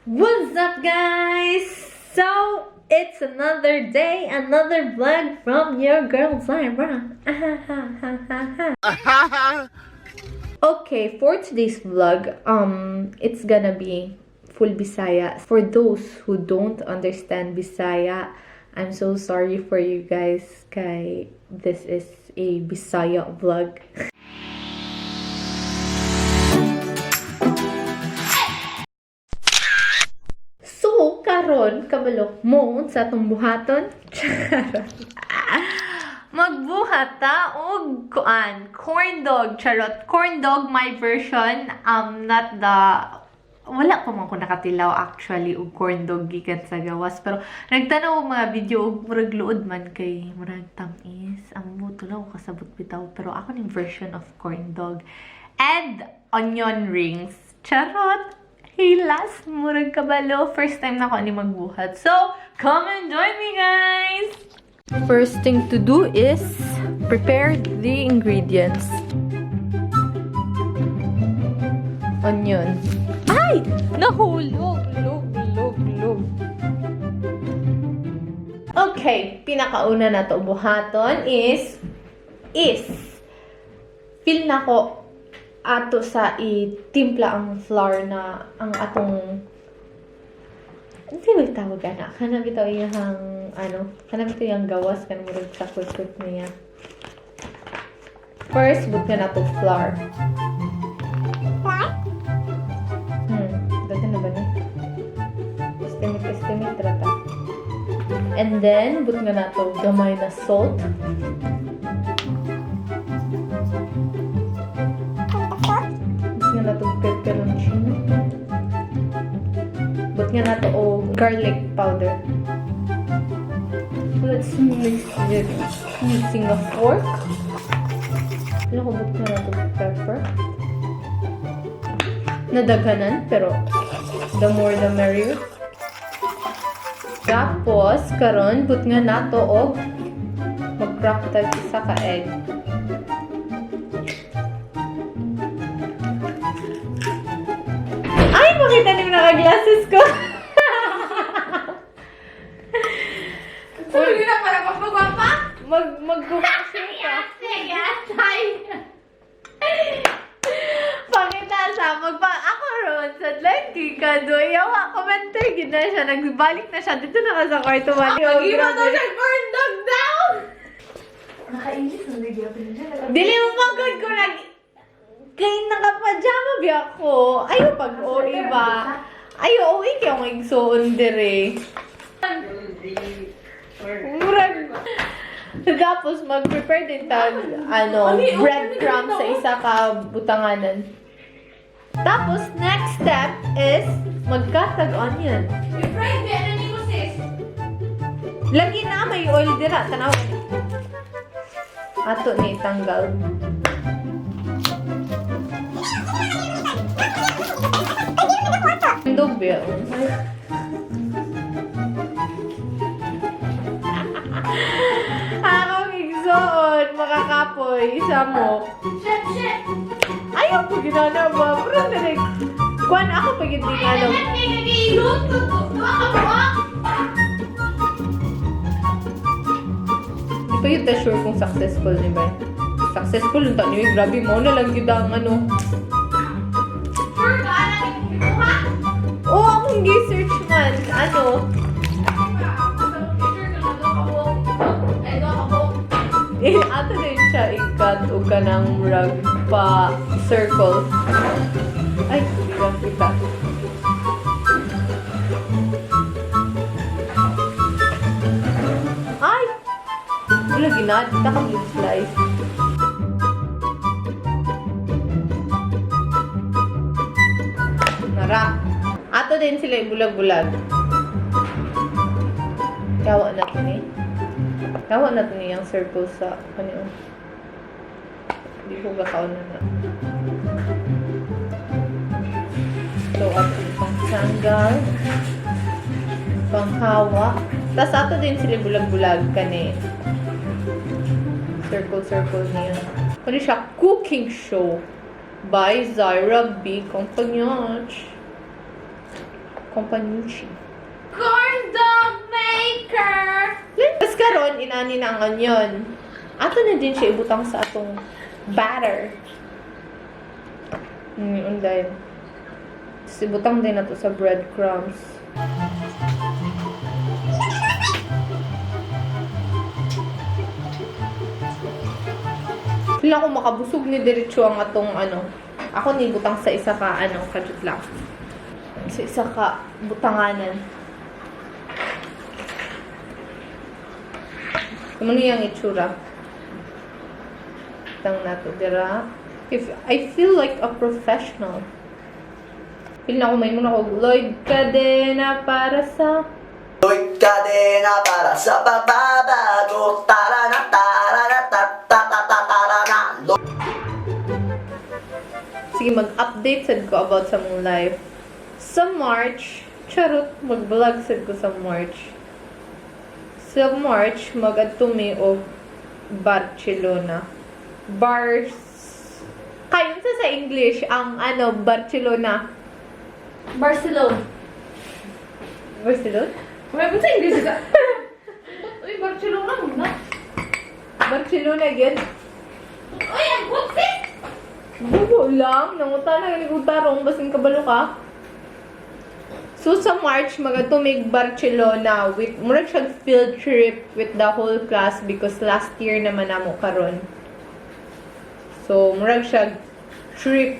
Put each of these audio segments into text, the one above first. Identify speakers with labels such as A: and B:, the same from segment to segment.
A: What's up, guys? So, it's another day, another vlog from your girl Zyra. Okay, for today's vlog, it's gonna be full Bisaya. For those who don't understand Bisaya, I'm so sorry for you guys kay this is a Bisaya vlog. So, karon kabalok mo sa atong buhaton. Charot. Magbuhat ta og kuan, corn dog, charot. Corn dog my version, not the wala pa man ko nakatilaw actually og corn dog gikan sa gawas, pero nagtanaw og mga video og murag luod man kay murag tamis ang buto lang ko kasabot bitaw, pero ako ning version of corn dog and onion rings, charot. Hilas, murag kabalo. First time na ko ani magbuhat. So, come and join me, guys! First thing to do is prepare the ingredients. Onion. Ay! Nahulog! Lug, lug, lug. Okay, pinakauna na to buhaton is feel na ko ato sa itimpla ang flour na ang atong hindi ba tawag ana kana bitaw iyang ano kana bitaw iyang gawas kanang murag sa kuskus niya. First, but na to flour. Daghan na ba ni? Estimate, estimate rata. And then, but nga na to gamay na salt. But nga na to pepperoncino. But nga na to og garlic powder. Let's mix it using a fork. Ano ko, but nga na to pepper. Nadaghanan, pero the more the merrier. Tapos, karon but nga nato og mag-crack tag isa ka egg. Ay, makita niyo naka-glasses ko.
B: Tuloy na para magpagwapa?
A: Mag-commercial ka.
B: Yes, ay.
A: Pakita sa magpa ako ron sa lagi ka do. Yawa, commenter gid na siya. Nagbalik na siya. Dito na ka sa kwarto.
B: Mag-iba daw siya corn dog daw! Nakainis ang lagi ako niya.
A: Dili mo pagod ko nag kay nakapajama biya ko. Ayo pag OA ba? Ayo OA kay akong igsuon dire. Murag. Tapos mag-prepare din tag ano, breadcrumbs sa isa ka butanganan. Tapos next step is magkatag onion.
B: I-fried ba? Ano ni mo, sis?
A: Lagi na may oil dira, tanaw. Ato ni tanggal. Dog ba? Akong igsoon, makakapoy, isa mo.
B: Chef, chef!
A: Ayaw po ginana ba? Pero nalig. Kuan ako pag hindi nga
B: Ay,
A: alam.
B: kay nagiiluto ko. Duha ka buhok!
A: Di pa yun ta sure kung successful ni ba? Successful yung niyo. Grabe mo na lang yun ang ano.
B: Sure ka? Alam mo, ha?
A: Oo, akong gi-search man. Ano?
B: Sure ka na duha ka buhok. Ay, duha ka buhok.
A: Eh, ato na yun siya i-cut o ka ng rug pa circle. Ay, hindi lang kita. Ay! Wala, ginad. Kita ka blue slice. Nara. Ato din sila ibulag-bulag. Yawa natin eh. Yawa natin eh ang circle sa ano yun. Hindi ko gakaon na na. So, ato yung pang-tanggal. Panghawa. Tapos ato din sila bulag-bulag kani. Circle-circle niya. Ano siya? Cooking show by Zyra B. Compagnach. Companucci. Corn dog maker! Tapos karon inani na ang onion. Ato na din siya ibutang sa atong batter. Unday. Tapos ibutang din nato sa breadcrumbs. Feel ako makabusog ni diretso ang atong ano. Ako ni butang sa isa ka ano, kadjut lang. Sa isa ka butanganan. Ano yung itsura? Butang nato dira. If I feel like a professional. Feel na ako may muna ko Lloyd Cadena para sa
C: Lloyd Cadena para sa pagbabago. Tara na, tara na, ta ta ta ta tara na.
A: Sige, mag-update sad ko about sa mong life. Sa March, charot, mag-vlog sad ko sa March. Sa March, mag-adto mi og Barcelona. Bars... Kayon sa English, ang ano, Barcelona.
B: Barcelona.
A: Barcelona?
B: Wait, ba't sa English ka? Uy, Barcelona muna.
A: Barcelona again?
B: Uy, ang buksit!
A: Bugo lang. Nanguta na galing kong tarong. Basin kabalo ka. So, sa March, magatumig Barcelona with, murag siya field trip with the whole class because last year naman namo karon. So, murag siya trip.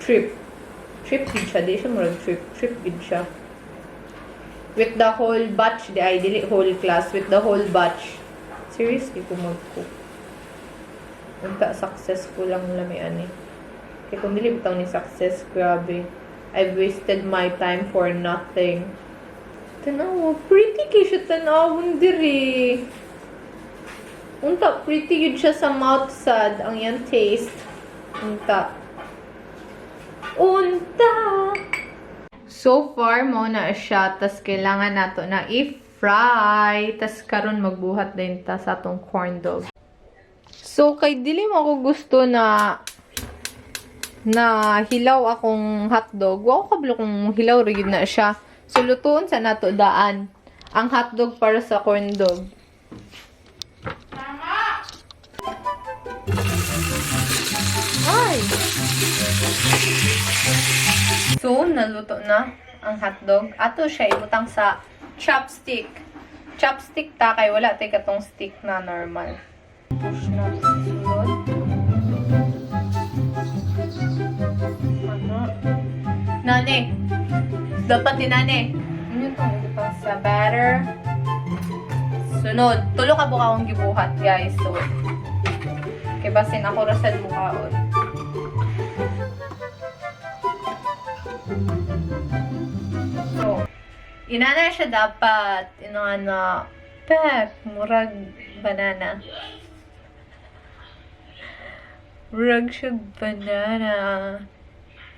A: Trip. Trip gid siya. Di siya murag trip. Trip gid siya. With the whole batch, di ay, dili whole class. With the whole batch. Seriously, kung mag-cook. Unta successful ang lamian eh. Kaya kung dili bitaw ni success, grabe. I've wasted my time for nothing. Tanawa, pretty kay siya tanawon diri. Unta, pretty yun siya sa mouth sad. Ang yan taste. Unta. Unta! So far, mo na siya. Tas kailangan nato na i-fry. Tas karon magbuhat din ta sa atong corn dog. So, kay dili mo ako gusto na na hilaw akong hotdog. Wa ko kabalo kung hilaw ra gyud na siya. So, lutuon sa nato daan ang hotdog para sa corn dog. Ay! So, naluto na ang hotdog. Ato siya ibutang sa chopstick. Chopstick ta kay wala tay katong stick na normal. Push na sulod. Ano? Nane! Dapat ni nane. Ano itong ibutang sa batter? Sunod. Tulo ka buka akong gibuhat, guys. So, kay basin ako ra sad mukaon. So, inana siya dapat. Inana, pek, murag banana. Murag siya banana.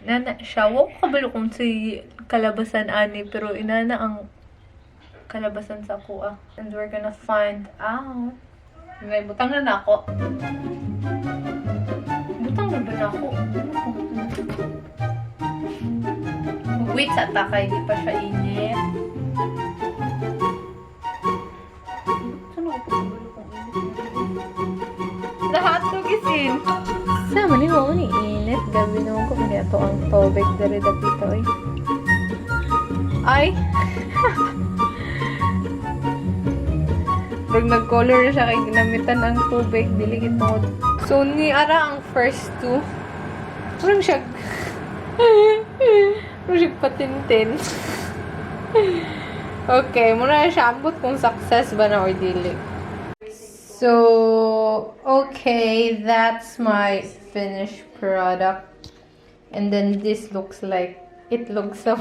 A: Nana siya. Wa ko kabalo kung si kalabasan ani, pero inana ang kalabasan sa ako ah. And we're gonna find out. Ngay, butang na nako. Butang na ba nako? Wait sa takay, di pa siya init. Saan ako pagkabalo kung init? The hotdog is in. Sa mali mo ni init. Gabi naman ko kaya to ang tubig diri dapito eh. Ay! Pag nag-color na siya kay ginamitan ang tubig, dili gid tungod. So ni ara ang first two. Parang siya parang siya patintin. Okay, muna na siya ambot kung success ba na or dili. So, okay, that's my finished product. And then this looks like, it looks so,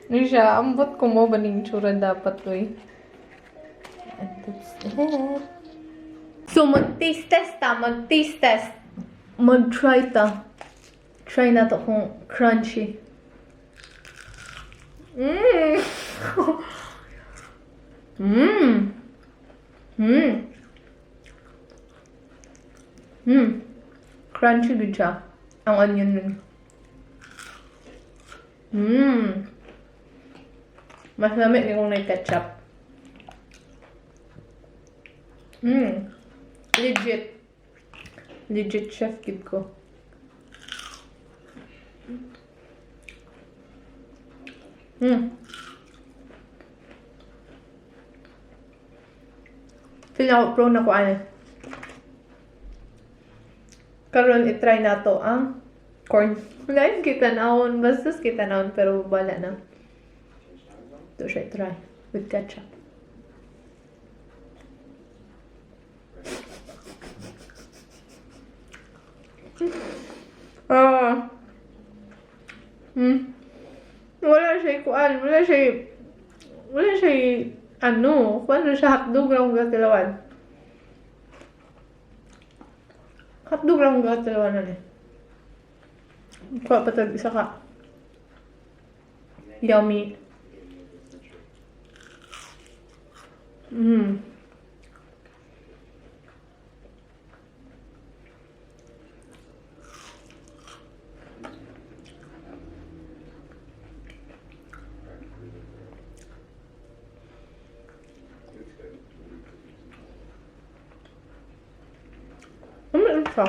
A: ano siya, ambot ko mo ba ning tsura dapat to eh. And that's it. So, mag-taste test ta, mag-taste test. Mag-try ta. Try na to kung crunchy. Crunchy good siya. Ang onion ring.
B: Mas lami ni kung may ketchup. Legit. Legit chef gyud ko. Feel ako pro na ko ani. Karon i-try nato ang corn. Wala kita naon, basta kita naon pero wala na. Ito siya i-try with ketchup. Ah. Wala siya kuan, wala siya ano, kuan na siya, hotdog lang gatilawan. Hotdog lang gatilawan na eh. Kuha pa tag isa ka. Yummy. Ano siya?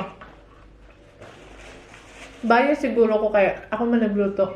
B: Bias siguro ko kaya ako man nagluto.